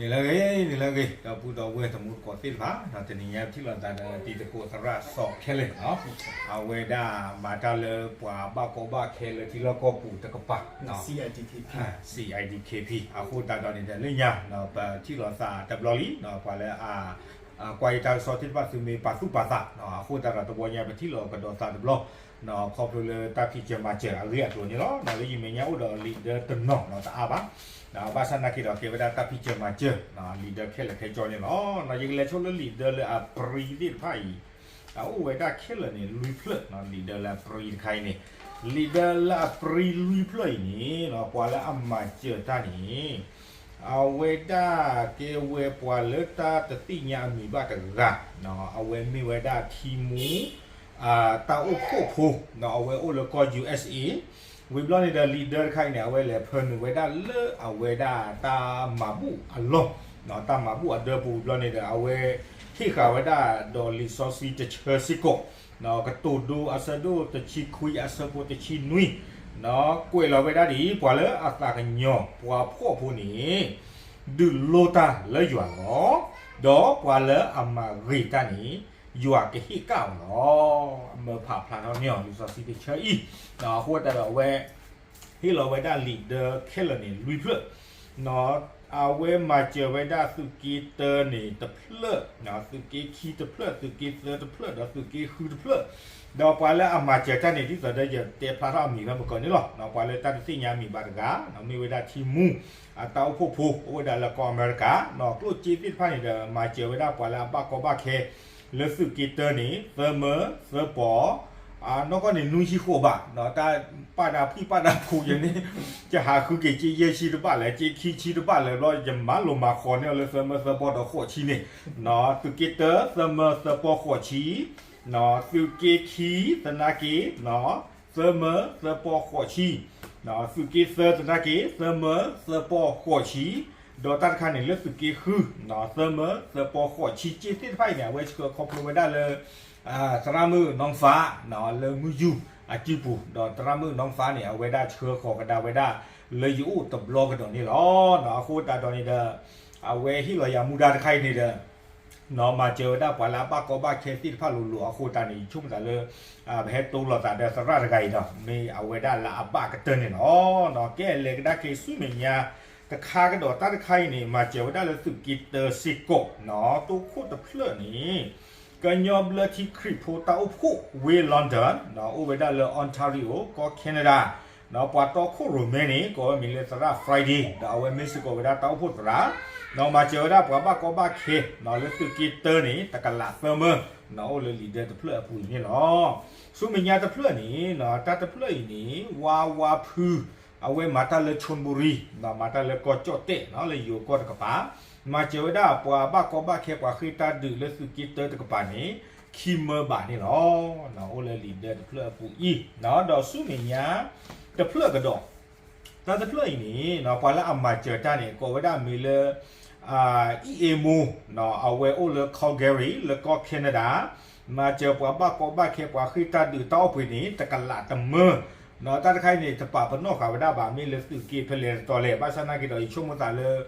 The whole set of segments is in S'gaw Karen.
နံၤလၢအဂ့ၤ, နံၤလၢအဂ့ၤ ဒီပုၢ်ဒီဝဲၢ်တံၤသကိးသ့ၣ်တဖၣ်, တနံၤညါပထံၣ်လိာ်သးဒီးတံၤသကိးသရၣ်စီၤခဲလၢာ်, အဝဲဒၣ်မၤတၢ်လၢပှၤဘၣ်ကီဘၣ်ခဲလၢထံလီၢ်ကီၢ်ပူၤတကပၤ C I D K P အဃိသတးဒီးန့ၣ်ဒီး လၢညါ ပထံၣ်လိာ်သးတဘျီလံ, ပှၤလၢအ ကွၢ်ယတၢ်ကစီၣ်သ့ၣ်တဖၣ် သုမ့ၢ်ပာ်သူၣ်ပာ်သး, အဃိသတးဒီးတဘျီညါပထံၣ်လိာ်ကဒီးသးတဘျီ ခီဖျိလၢတၢ်ဖံးစၢၤမၤစၢၤအဂ့ၢ်အကျိၤန့ၣ်လီၤ. လၢယမဲာ်ညါအိၣ်ဒီးလံာ်ဒၢတနီၤနီၤတအါဘၣ်, ဘၣ်ဆၣ်နာ်က့ဒီးကဲဝဲဒၣ်တၢ်ဖံးစၢၤမၤစၢၤ လံာ်ဒၢခဲလၢာ်ခဲဆ့န့ၣ်လီၤ. ယကလဲၤဆိလၢလံာ်ဒၢလၢအပြံသ့ၣ်တဖၣ်အံၤ အအိၣ်ဝဲဒၣ်ခဲလၢာ်န့ၣ် လွံၢ်ဖျၢၣ်, လံာ်ဒၢလၢအပြံတခါအံၤန့ၣ်, လံာ်ဒၢလၢအပြံလွံၢ်ဖျၢၣ်အံၤန့ၣ် ပှၤလၢအမၤစၢၤတၢ်န့ၣ် အဝဲဒၣ်ကဲဝဲပှၤလၢတၢ်တသ့ၣ်ညါအမံၤဘၣ်တဂၤ, အဝဲမ့ၢ်ဝဲဒၣ်ထံမူ တၢ်အိၣ်ဖှိၣ်ဖိ, အဝဲအိၣ်လၢကီၢ် U S A, ဝံၤဘျီန့ၣ်ဒီးလံာ်ဒၢတခါအံၤန့ၣ် အဝဲလဲၤဖၢနုာ်ဝဲဒၣ်လၢအဝဲဒၣ်တၢ်မၤဘူၣ်အလီၢ်, တၢ်မၤဘူၣ်အဒၢပူၤဝံၤဘျီန့ၣ်ဒီး အဝဲဟ့ၣ်ဃာ်ဝဲဒၣ်ဒီးလံာ်စီဆှံတဆၢစ့ၢ်ကီး, ကတိၤဒိအဆၢဒိၣ်တဆံခွံအဆၢဖိတဆံနွံ, ကွဲးလီၤဝဲဒၣ်ဒ်အံၤ, ပှၤလၢအသးကညီၤပှၤဖှီၣ်ဖိန့ၣ် ဒုးလိတၢ်လၢယွၤလီၤ. ဒီးပှၤလၢအမၤဂ့ၤတၢ်န့ၣ် ယွၤကဟ့ၣ်ကၣ်အီၤလီၤ. အမၢဖးဖျါထီၣ်န့ၢ်အီၤလံာ်စီဆှံတဆၢအံၤ, အဃိသတးဒီးအဝဲ ဟ့ၣ်လီၤဝဲဒၣ်လံာ်ဒၢခဲလၢာ်န့ၣ် လွံၢ်ဖျၢၣ်, အဝဲမၤစၢၤဝဲဒၣ်သုးက့တၢန့ၣ်တဖျၢၣ်, သုးက့ခံတဖျၢၣ်, သုးက့သၢတဖျၢၣ်, ဒီးသုးက့ဃုတဖျၢၣ်, ဒီးပှၤလၢအမၤစၢၤတၢ်န့ၣ် ဒ်သိးဒီးယတဲဖျါထီၣ်အမံၤဖဲမုၢ်ကီၢ်န့ၣ်လီၤ. ပှၤလၢတၢ်တသ့ၣ်ညါအမံၤဘၣ်တဂၤ, မ့ၢ်ဝဲဒၣ်ထံမူ အတၢ်အိၣ်ဖှိၣ်ဖိ အိၣ်ဝဲဒၣ်လၢကီၢ်အမဲရကၤ, ကျိၣ်စ့သ့ၣ်တဖၣ်န့ၣ်ဒီး မၤစၢၤဝဲဒၣ်ပှၤလၢအဘၣ်ကီဘၣ်ခဲ လၢသုးက့တၢန့ၣ် သၢမၢသၢပီၤ, နီၢ်ကီၢ်န့ၣ် နွံဆံဃိးဘး, တၢ်ပာ်ဒၣ်ဖှံပာ်ဒၣ်ဖိယဲန့ၣ်, ယဟးဃုက့ၤက့ယဲၢ်ဆံတဘၣ်လဲၣ်, က့ခံဆံတဘၣ်လဲၣ်ဘျီ ယမၤလိာ်မၤဃီၤန့ၢ်အီၤလၢသၢမၢသၢပီၤဒီးဃိးဆံန့ၣ်, သုးက့တၢ သၢမၢသၢပီၤဃိးဆံ, သုးက့ခံ သနာ်က့ သၢမၢသၢပီၤဃိးဆံ, သုးက့သၢသနာ်က့ သၢမၢသၢပီၤဃိးဆံ, ဒီးတၢ်တခါန့ၣ်လၢသုးက့ဃု, သၢမၢသၢပီၤဃိးဆံ က့သ့ၣ်တဖၣ်အံၤန့ၣ် အဝဲဆှၢခီဖျိဝဲဒၣ်လၢ သရၣ်မုၣ်နီၢ်ဖး လၢမုၢ်ယူၤအစုပူၤ, ဒီးသရၣ်မုၣ်နီၢ်ဖးန့ၣ် အဝဲဒၣ်ဆှၢဃီၤကဒါဝဲဒၣ်လၢယအိၣ်တဘျီကဒီးန့ၣ်လီၤ. အဃိသတးဒီးန့ၣ်ဒီး အဝဲဟ့ၣ်လီၤယၤမူဒါတခါအံၤန့ၣ်ဒီး မၤစၢၤဝဲဒၣ်ပှၤလၢအဘၣ်ကီဘၣ်ခဲသ့ၣ်တဖၣ်လိၤလိၤအဃိသတးန့ၣ် ယဆိကမိၣ်သးလၢ ပဟဲတိလိာ်သးဒီးသရၣ်တဂၤအံၤဒီး မ့ၢ်အဝဲဒၣ်လၢအဘၣ်ကတၢၢ်န့ၣ်လီၤ. ကဲလဲၤကဒါက့ၤဆူမဲာ်ညါတခါကဒီး တၢ်တခါအံၤန့ၣ် မၤစၢၤဝဲဒၣ်လၢသုးက့တၢစ့ၢ်ကီး, တိခိၣ်တဖျၢၣ်န့ၣ် ကညီဘျၢထံခရံာ်ဖိတၢ်အိၣ်ဖှိၣ်ဝ့ၢ် London အိၣ်ဝဲဒၣ်လၢ Ontario ကီၢ် Canada, ပှၤတီခိၣ်ရိၣ်မဲန့ၣ် ကိးဝဲမံၤလၢသရၣ် Friday ဒီးအဝဲမ့ၢ်စ့ၢ်ကီးဝဲဒၣ်တၢ်အိၣ်ဖှိၣ်သရၣ်, မၤစၢၤဝဲဒၣ်ပှၤဘၣ်ကီဘၣ်ခဲ လၢသုးက့တၢန့ၣ် တကလးသၢမၢ, အိၣ်လၢလံာ်ဒၢတဖျၢၣ်အပူၤအံၤန့ၣ်လီၤ. ဆူမဲာ်ညါတဖျၢၣ်န့ၣ် တၢ်တဖျၢၣ်အံၤန့ၣ် ဝါဝါဖု အဝဲမၤတၢ်လၢ Chonburi မၤတၢ်လၢကီၢ်ကၠီၣ်တဲၣ် လၢယိၤကီၢ်တကပၤ, မၤစၢၤဝဲဒၣ်ပှၤဘၣ်ကီဘၣ်ခဲ ပှၤဃ့ၢ်တၢ်ဒုးလၢသုးက့တၢတကပၤန့ၣ် ခံမၢဘးန့ၣ်လီၤ. အိၣ်လၢလံာ်ဒၢတဖျၢၣ်အပူၤအံၤ, ဒီးဆူမဲာ်ညါတဖျၢၣ်ကဒီး တၢ်တဖျၢၣ်အံၤန့ၣ် ပှၤလၢအမၤစၢၤတၢ်န့ၣ် ကိးဝဲဒၣ်မံၤလၢ အံၣ်အ့မိၢ်, အဝဲအိၣ်လၢ Calgary လၢကီၢ် Canada, မၤစၢၤပှၤဘၣ်ကီဘၣ်ခဲ ပှၤဃ့ၢ်တၢ်ဒုးတၢ်အိၣ်ပှ့ၤန့ၣ် တကလးတမၢ, တၢ်တခါအံၤန့ၣ် တပာ်ပနီၣ်ဃာ်ဝဲဒၣ်ဘၣ် မ့ၢ်လၢသုးက့ဖဲလဲၣ်တတီၤလဲၣ်, ဘၣ်ဆၣ်နာ်က့ဒီး ယဆိကမိၣ်သးလၢ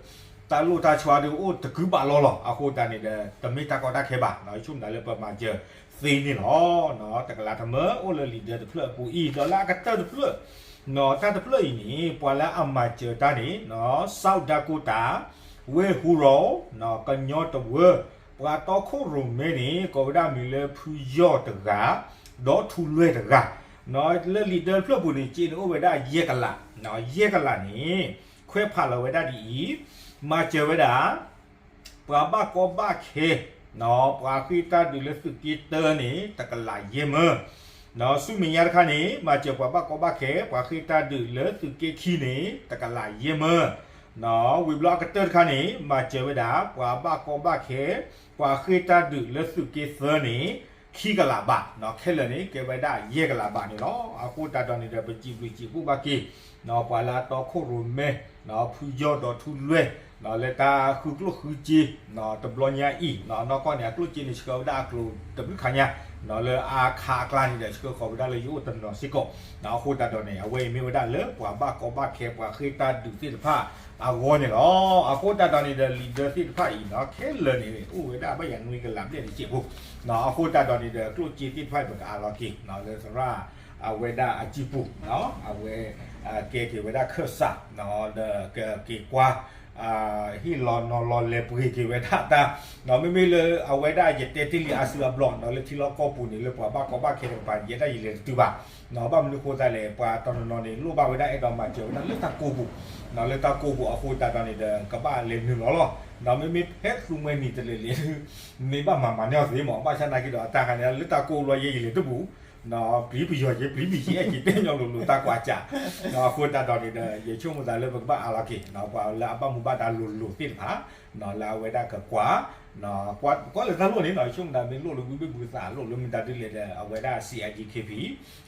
တၢ်လိၣ်တၢ်ဆှါဒုးအိၣ်တကုဘးလီၤလီၤ, အဃိသတးန့ၣ်ဒီး တမ့ၢ်တၢ်ကီတၢ်ခဲဘၣ်, ယဆိကမိၣ်သးလၢပမၤစၢၤသ့န့ၣ်လီၤ. တကလးတမၢ အိၣ်လၢလံာ်ဒၢတဖျၢၣ်အပူၤအံၤ, ဒီးလၢအကတၢၢ်တဖျၢၣ် တၢ်တဖျၢၣ်အံၤန့ၣ် ပှၤလၢအမၤစၢၤတၢ်န့ၣ် South Dakota ဝ့ၢ်ဟူရီၤ ကညီတဝၢ ပှၤတီခိၣ်ရိၣ်မဲန့ၣ် ကိးဝဲဒၣ်မံၤလၢဖုယီၢ်တဂၤ ဒီးထူလွဲၢ်တဂၤ, လၢလံာ်ဒၢတဖျၢၣ်ပူၤန့ၣ် က့န့ၣ်အိၣ်ဝဲဒၣ်ယဲၢ်ကလး, ယဲၢ်ကလးန့ၣ် ခွဲးဖးလီၤဝဲဒၣ်ဒ်အံၤ, မၤစၢၤဝဲဒၣ် ပှၤဘၣ်ကီဘၣ်ခဲ ပှၤဃ့ၢ်တၢ်ဒုးလၢသုးက့တၢန့ၣ် တကလးယဲၢ်မၢ, ဆူမဲာ်ညါတခါန့ၣ် မၤစၢၤပှၤဘၣ်ကီဘၣ်ခဲ ပှၤဃ့ၢ်တၢ်ဒုးလၢသုးက့ခံန့ၣ် တကလးယဲၢ်မၢ, ဝံၤဘျီအကတၢၢ်တခါန့ၣ် မၤစၢၤဝဲဒၣ် ပှၤဘၣ်ကီဘၣ်ခဲ ပှၤဃ့ၢ်တၢ်ဒုးလၢသုးက့သၢန့ၣ် ခံကလးဘး, ခဲလၢာ်န့ၣ် ကဲဝဲဒၣ်ယဲၢ်ကလးဘးန့ၣ်လီၤ. အဃိသတးဒီးန့ၣ်ဒီး ပစံးဘျုးစံးဖှိၣ်ဘၣ်က့ၤ ပှၤလၢအတီခိၣ်ရိၣ်မဲ ဖုယီၢ်ဒီးထူလွဲၢ် လၢတၢ်ဃုကျိၣ်ဃုစ့ တဘျီညါအံၤ နီၢ်ကီၢ်န့ၣ် အကျိၣ်စ့န့ၣ် ဆှၢဝဲဒၣ်အကျိၤတဘျုးခါညါ လၢအခးအကျါန့ၣ်ဒီး ဆှၢဃီၤဝဲဒၣ်လၢယအိၣ်တနီၤစ့ၢ်ကီး အဃိသတးဒီးန့ၣ် အဝဲအံၤမ့ၢ်ဝဲဒၣ်လၢပှၤဘၣ်ကီဘၣ်ခဲ ပှၤဃ့ၢ်တၢ်ဒုးသ့ၣ်တဖၣ်အဂီၢ်န့ၣ်လီၤ. အဃိသတးဒီးန့ၣ်ဒီး leader သ့ၣ်တဖၣ်အံၤ ခဲလၢာ်န့ၣ် အိၣ်ဝဲဒၣ်ဘၣ်ယၤနွံကလးဘျဲၣ်တစဲးဖိ အဃိသတးဒီးန့ၣ်ဒီး ကျိၣ်စ့သ့ၣ်တဖၣ်အံၤ ပကအးလီၤက့ၤ လၢသရၣ် အဝဲဒၣ်အစုပူၤ အဝဲ ကဲက့ၤဝဲဒၣ်ခၢၣ်စး ဒီးကက့ၤကွၢ် ဟ့ၣ်လီၤနီၤလီၤလဲၤပှ့ၤက့ၤဝဲဒၣ်တၢ် မ့မ့ၢ်လၢအဝဲဒၣ်ယတဲတ့ၢ်လံအါစုအါဘျီ လၢထံလီၢ်ကီၢ်ပူၤန့ၣ် လၢပှၤဘၣ်ကီဘၣ်ခဲတကပၤ ယဲဒၣ်ယလဲၤတတုၤဘၣ် ဘၣ်မနုၤအဃိသတးလဲၣ် ပှၤတနီၤနီၤန့ၣ် လိၣ်ဘၣ်ဝဲဒၣ်အဲၣ်ဒိးမၤစၢၤဝဲဒၣ်လၢတၢ်ကိၢ်ပူၤ လၢတၢ်ကိၢ်ပူၤအဃိသတးဒီးန့ၣ်ဒီး ကဘၣ်လဲၤနုာ်လီၤလီၤ မ့မ့ၢ်ဖဲသူမှဲနံၤတလဲၤလဲၤ မ့ၢ်ဘၣ်မၤမၤန့ၢ်အီၤသ့မး ဘၣ်ဆၣ်နာ်က့ဒီးအတၢ်ခါန့ၣ် လၢတၢ်ကိၢ်လီၤယဲယလဲၤတပူၤ ပျံၤပယီၤယဲ ပျံၤပယံၤအဲၣ်က့ၤတဲညီလိၤလိၤတၢ်ကွၢ်စး အဃိသတးဒီးန့ၣ်ဒီး ယဆိကမိၣ်သးလၢပကဘၣ်အးလီၤက့ၤ ပှၤလၢအဘၣ်မူဘၣ်ဒါလိၤလိၤသ့ၣ်တဖၣ် လၢအဝဲဒၣ်ကကွၢ် ကွၢ်လၢတၢ်လိၣ်န့ၣ် ယဆိကမိၣ်သးမ့ၢ်လိၣ်လၢဝံဘ့ၣ်ဘုသး လိၣ်လၢမတၤဒ်လဲၣ်ဒီး အဝဲဒၣ် C I D K P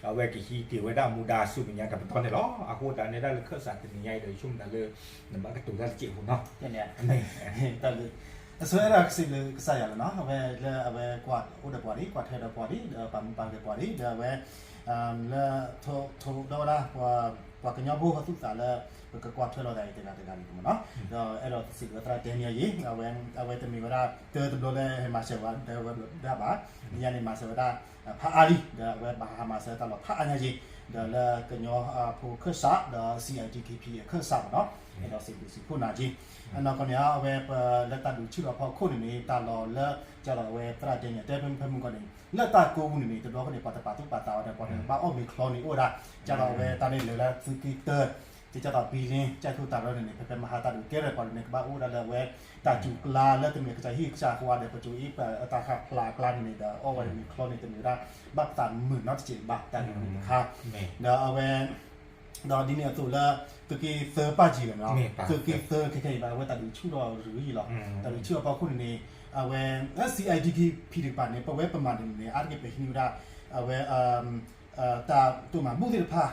အဝဲကဟံးက့ၤဝဲဒၣ်မူဒါဆူမဲာ်ညါတပတီၢ်န့ၣ်လီၤ. အဃိသတးန့ၣ်ဒၣ်လၢခၢၣ်စးတနံၤညါအံၤဒီး ယဆိကမိၣ်သးလၢ နဘၣ်ကတိၤတၢ်တစဲးဖိနီၤ အဆိကတၢၢ် ကစၢ်ယွၤလီၤနီၤ အဝဲလၢအဝဲကွၢ်အိၣ်ဒီးပှၤလံ ကွၢ်ထွဲဒီးပှၤလံ ဒီးပာ်မူပာ်ဂဲၤပှၤလံ ဒီးအဝဲ လၢ ထိးဒီဝဲဒၣ် ပှၤကညီဖိအသူၣ်သးလၢ ပကကွၢ်ထွဲလိာ်သးအံၤတဂၤတဂၤန့ၣ်မ့ၢ်နီၤ ဒီးအဲၣ်ဒိးစံးဘျုးသရၣ်ဒဲနံယ့ အဝဲတမ့ၢ်ဝဲဒၣ် တၢတဘျီလၢဟဲမၤစၢၤဝဲဒၣ်ဘၣ် ယၤန့ၣ်မၤစၢၤဝဲဒၣ် ဖးအါလံ ဒီးအဝဲဘၣ်ဟးမၤစၢၤတၢ်လီၤဖးအါညါယ့ ဒီးလၢကညီဖိခၢၣ်စး ဒီး C I D K P အခၢၣ်စးမ့ၢ်နီၤ အဲၣ်ဒိးစံးဘျုးစံးဖှိၣ်နၤယ့ အနီၢ်ကီၢ်န့ၣ် အဝဲပလၢတၢ်ဒုးဆူၣ်ထီၣ်ဖီခိၣ်န့ၣ်န့ၣ် တၢ်လီၤလၢ ကဒီးအဝဲသရၣ်ဒဲနံယ့တဲဖဲမုၢ်ကီၢ်န့ၣ် လၢတၢ်ကိးပူၤန့ၣ်န့ၣ် တဘျီဃီန့ၣ် ပှၤတပာ်သူၣ်ပာ်သးဝဲဒီး ပှၤတဘၣ်အီၣ်မ့ၤချီန့ၣ်အိၣ်ဝဲဒၣ် ကဒီးအဝဲတၢ်န့ၣ်လဲၤဝဲဒၣ်သုးက့သၢ ကကၢ်သိးဘံလ့ ကၠဲၣ်ထူတၢ်ရၢန့ၣ်န့ၣ် ဖဲဖဲမဟါတၢ်ဒုးကဲထီၣ် ပှၤန့ၣ်န့ၣ် ကဘၣ်အိၣ်ဝဲဒၣ်လၢအဝဲ တၢ်စူၤကျါလၢတမ့ၢ်ကစၢ်ဟံၣ်ကစၢ်ဃီဒီး ပစိၤအံၤ တၢ်ဃၣ်ဖျါအကျါန့ၣ်န့ၣ်ဒီး အီၣ်ဝဲဒၣ်မ့ၤချီန့ၣ် တမ့ၢ်ဝဲဒၣ် ဘၣ်ပသးမုာ်နီတစဲးဘၣ် တၢ်ဒုးန့ၣ်တခါ ဒီးအဝဲ ဒီးဒ်န့ၣ်အသိးလၢ သုးက့သၢပၢ်ကံၤလီၤနီၤ သုးက့သၢခဲခဲအံၤဘၣ် အဝဲတၢ်ဒုးဆူၣ်ထီၣ်ရူၤယံၤလီၤ တၢ်ဒုးဆူၣ်ထီၣ်ဖီခိၣ်န့ၣ်န့ၣ် အဝဲ လၢ C I D K P တကပၤန့ၣ် ပဝဲပမၤန့ၣ်န့ၣ် အါတက့ၢ်ပဟံးန့ၢ်ဝဲဒၣ် အဝဲ တၢ်တိၢ်မၤဘူၣ်သ့ၣ်တဖၣ်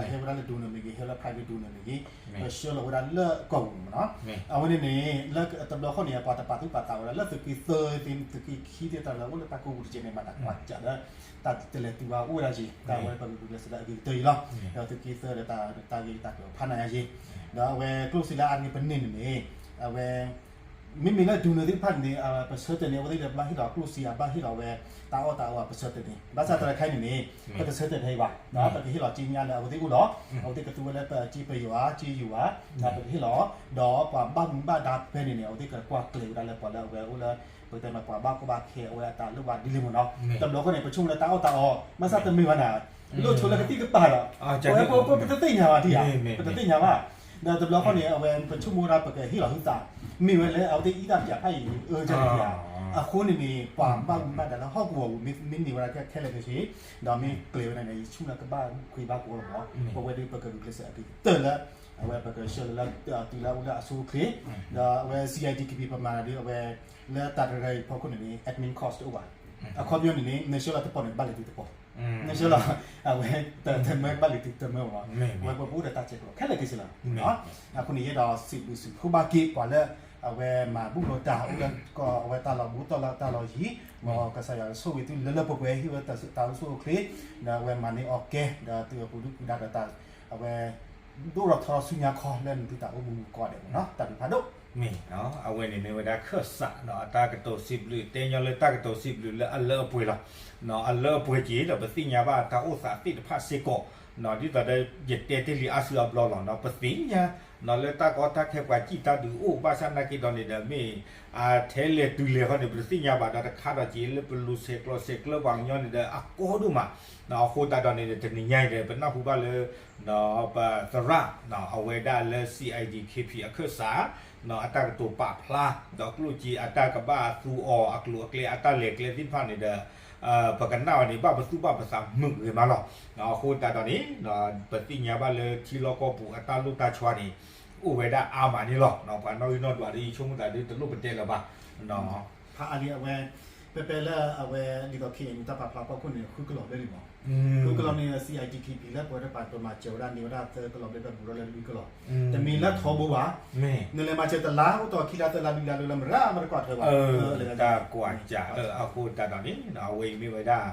ဟဲဝဲဒၣ်လၢ donor မ့ၢ်ဂ့ၤ ဟဲလၢ private donor မ့ၢ်ဂ့ၤ ပဆှၢလီၤဝဲဒၣ်လၢကီၢ်ပူၤမ့ၢ်နီၤ အဝဲန့ၣ်န့ၣ် လၢတဘျီဃီန့ၣ် ပှၤတပာ်သူၣ်ပာ်သးဝဲဒၣ်လၢသုးက့သၢသ့ သုးက့ခံသ့ၣ်တဖၣ်လၢအိၣ်လၢတၢ်ကိးပူၤတက့ၢ်န့ၣ် မၤတၢ်ကွၢ်ကးဒီး တၢ်တလဲၤတုၤဘၣ်အိၣ်ဝဲဒၣ်ယံၤ တၢ်ဝဲပကဂုာ်ကျဲးစၢးလၢအဂ့ၤကတၢၢ်အံၤလီၤ ဒီးသုးက့သၢဒီးတၢ်ဂ့ၢ်တၢ်ကျိၤဖးနးယံၤ ဒီးအဝဲကျိၣ်စ့လၢအါတက့ၢ်ပန့ၢ်န့ၣ်န့ၣ် အဝဲ မ့မ့ၢ်လၢ donor သ့ၣ်တဖၣ်န့ၣ်န့ၣ် ပဆၢတဲာ်န့ၣ် အဝဲသ့ၣ်ဒီးဘၣ်ဟ့ၣ်လီၤကျိၣ်စ့ အဘၣ်ဟ့ၣ်လီၤဝဲ တၢ်အီၣ်တၢ်အီအပဆၢတဲာ်န့ၣ် ဘၣ်ဆၣ်တၢ်တခါအံၤန့ၣ်န့ၣ် ပတဆၢတဲာ်ဖဲအံၤဘၣ် ပကဟ့ၣ်လီၤက့ညါလၢအဝဲသ့ၣ်အိၣ်လီၤ အဝဲသ့ၣ်ကသူဝဲလၢပစ့ပယီၤဧါ စ့ယိၤဧါ ဒီးပကဟ့ၣ်လီၤ ဒီးပှၤဘၣ်မူဘၣ်ဒါဖဲန့ၣ်န့ၣ် အဝဲသ့ၣ်ကကွၢ်ကျဲၤဝဲဒၣ်လၢပှၤလၢအဝဲအိၣ်လၢ ပတဲမ့ၢ်ပှၤဘၣ်ကီဘၣ်ခဲအဝဲအတၢ်လိၣ်ဘၣ်ဒ်လဲၣ်မ့ၢ်နီၤ တဘျီဃီန့ၣ် ပဆိကမိၣ်လၢတၢ်အီၣ်တၢ်အီ ဘၣ်ဆၣ်တမ့ၢ်ဘၣ်န့ၣ် လိၣ်ဆိလၢကသံၣ်ကပၤဒီး ပဝဲပတသ့ၣ်ညါဘၣ်ဒ်ဧါ ပတသ့ၣ်ညါဘၣ် ဒီးတဘျီဃီန့ၣ် အဝဲပဆိကမိၣ်ဝဲဒၣ်ပကဟ့ၣ်လီၤဟုသး မ့ၢ်ဝဲလၢအဝဲသ့ၣ်အံသၣ်ပၠးဖးအံၤ အၢကၢ်တက့ၢ်ဧါ အဃိန့ၣ်န့ၣ် ပှၤဘၣ်မူဘၣ်ဒါလၢဟီၣ်ကဝီၤပူၤ မ့ၢ်န့ၢ်ဝဲဒၣ်ခဲလၢာ်ခဲဆ့ ဒီးမ့ၢ်ကျဲၤဝဲဒၣ်န့ၣ် ယဆိကမိၣ်လၢကဘၣ်ခွံဘၣ်ကဝီၤလီၤမ့ၢ် ပဝဲဒၣ်ပကဂုာ်ကျဲးစၢးအကတၢၢ်လၢ အဝဲပကဆှၢလၢလၢ တုၤလၢအအိၣ်လၢအဆိအချ့ ဒီးအဝဲ C I D K P ပမၤတၢ်ဒီးအဝဲ လၢတၢ်တဂၤအံၤဖီခိၣ်န့ၣ်န့ၣ် admin cost တအိၣ်ဘၣ် အခီပညီန့ၣ်န့ၣ် နဆှၢလီၤတပီၢ်န့ၣ် ဘၣ်လဲၤတုၤတပီၢ် နဆှၢလီၤ အဝဲ တမၢ ဘၣ်လဲၤတုၤတမၢမ့ၢ်နီၤ အဝဲပအိၣ်ဒီးတၢ်ဆဲးကျိးခဲလၢာ်ခဲဆ့လီၤ အဃိန့ၣ် ယအဲၣ်ဒိးစံးဘျုးစံးဖှိၣ်ဘၣ်က့ၤပှၤလၢ အဝဲမၤဘူၣ်လိာ်တၢ်အိၣ်လၢကီၢ် အဝဲတၢ်လီၢ်ဘူးတၢ်လီၢ်တၢ်လီၢ်ယံၤ မ်ကစၢ်ယွၤဆိၣ်ဂ့ၤသုလၢလၢပှဲၤပှဲၤ ဟ့ၣ်ဝဲတၢ်အိၣ်ဆူၣ်အိၣ်ချ့ ဒီးအဝဲမၤန့ၢ်အီၤကဲ ဒီးသုးအပူၤဒုၣ်ပူၤဒါဒီးတၢ် အဝဲ ဒိၣ်ထီၣ်ထီထီၣ်ဆူညါခီလၢနသုတၢ်အိၣ်မူမူကီၢ်ဒဲးမ့ၢ်နီၤ တၢ်ဘျုးဖးဒိၣ် မ့ၢ် အဝဲန့ၣ်မ့ၢ်ဝဲဒၣ်ခၢၣ်စး အတၢ်ကတိၤစံးဘျုး တဲညီလၢတၢ်ကတိၤစံးဘျုးလၢအလၢအပှဲၤလီၤ. အလၢအပှဲၤက့ၤဒီးပသ့ၣ်ညါဘၣ်တၢ်အိၣ်သးသ့ၣ်တဖၣ်စ့ၢ်ကီး ဒ်သိးဒီးယတဲတ့ၢ်လံအါစုအါဘျီလီၤ ပသ့ၣ်ညါ လၢတၢ်ကီတၢ်ခဲပှၤစံၣ်တၢ်ဒုးအိၣ် ဘၣ်ဆၣ်နာ်က့ဒီးန့ၣ်ဒီး မ့ၢ်အထဲလဲၤတုၤလဲၤဃီန့ၣ် ပတသ့ၣ်ညါဘၣ်ဒီးတခါဒီးက့ၤလၢပလူၤဆဲးကျိးဆဲးကျၢပှၤကညီန့ၣ်ဒီး အကီဒိၣ်မး အဃိသတးဒီးန့ၣ်ဒီး တနံၤညါအံၤဒီး ပနၢ်ဟူဘၣ်လၢ ပသရၣ် အဝဲဒၣ်လၢ C I D K P အခၢၣ်စး အတၢ်ကတိၤပာ်ဖျါ ဒီးကျိၣ်စ့အတၢ်ကဘၣ်သူအီၤအကျိၤအကျဲအတၢ်လဲၤကျဲသ့ၣ်တဖၣ်န့ၣ်ဒီး ပကနၣ်အီၤန့ၣ် ဘၣ်ပသူၣ်ဘၣ်ပသးမုာ်ဂ့ၤမးလီၤ. အဃိသတးဒီးန့ၣ် ပသ့ၣ်ညါဘၣ်လၢထံလီၢ်ကီၢ်ပူၤအတၢ်လိၣ်တၢ်ဆှါန့ၣ် အိၣ်ဝဲဒၣ်အါမးန့ၣ်လီၤ. ပှၤနီၣ်ဂံၢ်နီၣ်ဒွးဒီး ယဆိကမိၣ်သးဒ်တလိၣ်ပတဲလၢၤဘၣ် ဖးအါလံအဝဲ ဖဲဖဲလၢအဝဲဒ်သိး ခ့ၣ်အဲၣ်ယူၣ် တၢ်ပာ်ဖျါကီၢ်ခိၣ်န့ၣ် ဃုကလီၢ်ဘျဲၣ်လံမး, ဃုကလီၢ်န့ၣ် စံၣ်အဲၣ်ထံးခ့ၣ်ပံၤ လၢပဝဲတပာ်ပမၤစၢၤဝဲဒၣ်န့ၢ်ဝဲဒၣ်သၢကလီၢ်ဘျဲၣ် ဘၣ်ဘူးထီၣ်လၢလွံၢ်ကလီၢ်, တမ့ၢ်လၢထီဘိဘၣ်, နလဲၤမၤစၢၤတလါအိၣ်တီၢ်ခံလါသၢလါလွံၢ်လါလၢလၢမရၣ်မတကွၢ်ထွဲဘၣ်, တၢ်ကွၢ်ကး အဃိသတးဒီးန့ၣ် အဝဲအံၤမ့ၢ်ဝဲဒၣ်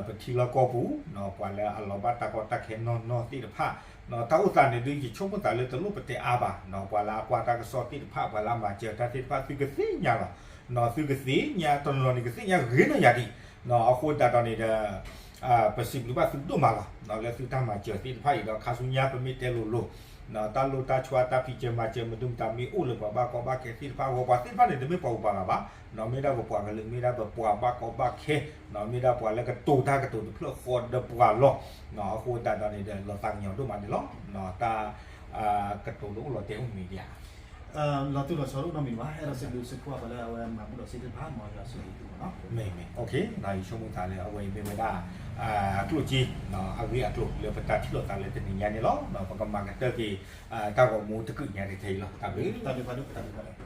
ပထံလီၢ်ကီၢ်ပူၤ ပှၤလၢအလီၤဘၣ်တၢ်ကီတၢ်ခဲနီၢ်နီၢ်သ့ၣ်တဖၣ်, တၢ်အိၣ်သးန့ၣ်ဒုး ယဆိကမိၣ်သးလၢတလိၣ်ပတဲအါဘၣ်, ပှၤလၢအကွၢ်တၢ်ကစီၣ်သ့ၣ်တဖၣ် ပှၤလၢအမၤစၢၤတၢ်သ့ၣ်တဖၣ် သုကသ့ၣ်ညါလီၤ, သုကသ့ၣ်ညါတနီၤနီၤန့ၣ် ကသ့ၣ်ညါဂ့ၤနီၢ်ယၤဒံး, အဃိသတးဒီးန့ၣ်ဒီး ပစံးဘျုးဘၣ်သုဒိၣ်မးလီၤ, လၢသုတၢ်မၤစၢၤသ့ၣ်တဖၣ်အံၤဒီး ခါဆူညါပမ့ၢ်တဲလိၤလိၤ တၢ်လိၣ်တၢ်ဆှါ တၢ်ဖံးစၢၤမၤစၢၤ မနုၤမတၤမ့ၢ်အိၣ်လၢပှၤဘၣ်ကီဘၣ်ခဲသ့ၣ်တဖၣ်အဂီၢ် ပှၤသ့ၣ်တဖၣ်န့ၣ် တမ့ၢ်ပှၤဂုၤပှၤဂၤဘၣ်, မ့ၢ်ဒၣ်ပပှၤကလုာ် မ့ၢ်ဒၣ်ပပှၤဘၣ်ကီဘၣ်ခဲ, မ့ၢ်ဒၣ်ပှၤလၢကတိၤတၢ်ကတိၤတဖျၢၣ်ဃီဒီးပှၤလီၤ, အဃိသတးဒီးန့ၣ်ဒီး လီၤသးကညီၤဒိၣ်မးန့ၣ်လီၤ, တၢ်ကတိၤလၢအိၣ်လီၤတဲာ်အိၣ်မံၤဒံးဧါ လီၤတူာ်လီၤဆီတအိၣ်နီတမံၤဘၣ်, အဲၣ်ဒိးစံးဘျုးစံးဖှိၣ်ပှၤလၢအဝဲမၤဘူၣ်ဒီးစ့ၢ်ကီးတဖၣ် မ်ယွၤဆိၣ်ဂ့ၤသုမးနီၤ, မ့ၢ်မ့ၢ် ယဆိကမိၣ်သးလၢအဝဲအံၤမ့ၢ်ဝဲဒၣ် အကျိၣ်စ့ အဂ့ၢ်အကျိၤလၢပတၢ်ထံၣ်လိာ်သးလၢတနံၤညါန့ၣ်လီၤ, ပကမၤကတၢၢ်က့ၤ တၢ်ဂီၤမူတကုာ်ညါန့ၣ်ထဲအံၤလီၤ, တၢ်ဘျုး, တၢ်ဘျုးဖးဒိၣ်, တၢ်ဘျုးဖးဒိၣ်.